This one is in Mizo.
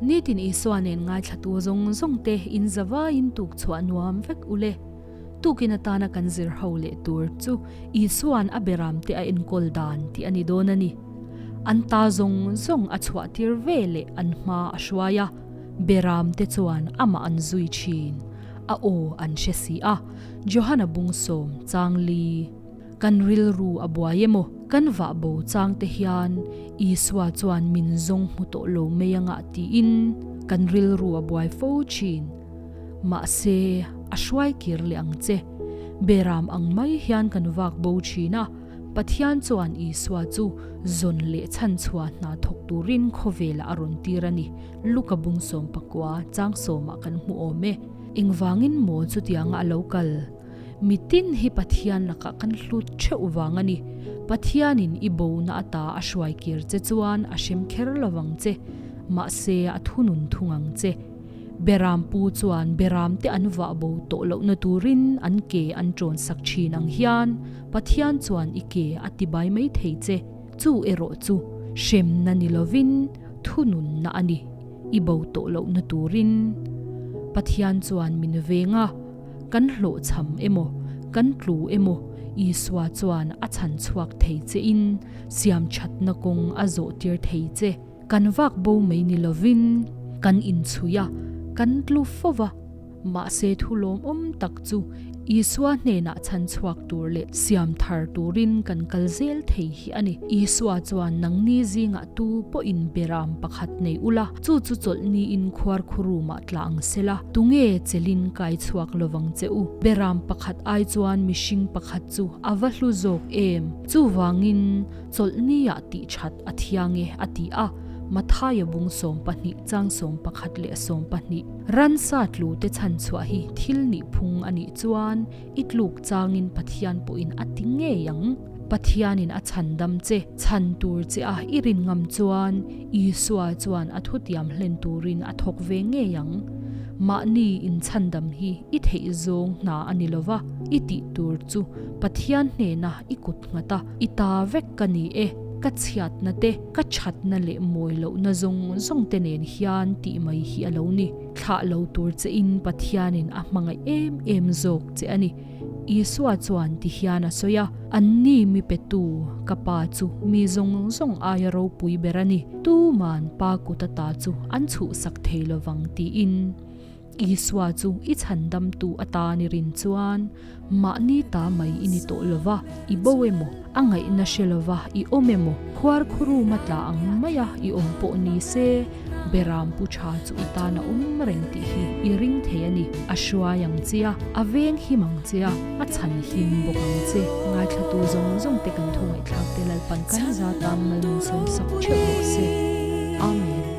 Nitin Isua nen ngaithlatu zawng zawng te in zavaiin tuk chhuah nuam vek u le. Tukin atana kan zir ho leh tur chu Isua'n a beramte a enkawl dan tih a ni dawn a ni. An ta zawng zawng a chhuah tir ve leh an hma a hruai a, beramte chuan amah an zui thin. A aw an hre si a, Johana bung sawm chang li. Kan rilru a buai emaw? Kan vah bo chang te hian Isua chuan min zawng hmu tawh lo mai anga tiin kan rilru a buai fo thin. Mahse, a hruai kir leh ang che. Beram ang mai hian kan vak bo thin a, Pathian chuan Isua chu zawn leh chhanchhuah hna thawk turin khawvelah a rawn tir a ni. Luka bung sawmpakua chang sawmah kan hmu awm e. Engvangin maw chutianga a lo kal? Mitin hi Pathian lakah kan hlut theuh vang a ni. Pathianin i bona ata a hruai kir che chuan a hrem kher lovang che, mahse a thunun thung ang che. Berampu chuan beramte an vah bo tawh lohna turin an ke an ṭawn sak ṭhin ang hian Pathian chuan i ke a ti bai mai thei che. Chu erawh chu hremna ni lovin thununna a ni, i bo tawh lohna turin. Pathian chuan min veng a. Kan hlawhchham emaw, kan tlu emaw, Isua chuan a chhan chhuak thei chein siam thatna kawng a zawh tir thei che. Kan vak bo mai ni lovin kan inchhui a, kan tlu fo va. Mahse thu lawmawm tak chu Isua hnenah chhan chhuak tur leh siam thar turin kan kal zel thei hi a ni. Isua chuan nangni zingah tu pawhin beram pakhat nei ula, chu chu chawlhni in khuar khurumah tla ang sela, tunge chelin kai chhuak lovang che u? Beram pakhat ai chuan mihring pakhat chu a va hlu zawk em? Chuvangin chawlhniah tih that a thiang e, a ti a, Mathaia bung 12 chang 11 leh 12. Ransa tlu te chhan chhuah hi thil nih phung a nih chuan i tluk changin Pathian pawhin a ti ngei ang. Pathianin a chhan dam che, chhan tur che a i rin ngam chuan Isua chuan a thutiam hlen turin a thawk ve ngei ang. Mahni inchhandam hi i theih zawng hna a ni lova, i tih tur chu Pathian hnena i kut nghat a, i ta vek ka ni e, ka chhiatna te, ka thatna leh mawi lohna zawng zawng te nen hian tih mai hi a lo ni. Thlah lo tur che in Pathianin a hmangaih em em zawk che a ni. Isua chuan ti hian a sawi a, Anni mi petu, ka Pa chu mi zawng zawng aia ropui ber a ni, tuman Pa kut ata chu an chhuhsak thei lovang tiin. Isua chu i chhandamtu atan i rin chuan mahni ta mai i ni tawh lova, i bo emaw, a ngaihna hre lova i awm emaw, khuarkhuruma tla ang maia i awm pawh ni se, Beram pu tha chu i tan a awm reng tih hi i ring thei a ni. A hruai ang che a, a veng him ang che a, a chhan him bawk ang che. Ngaithlatu zawng zawng te kan thu ngaihthlak te Lalpan kan za tan mal min sawm sak theuh rawh se. Amen.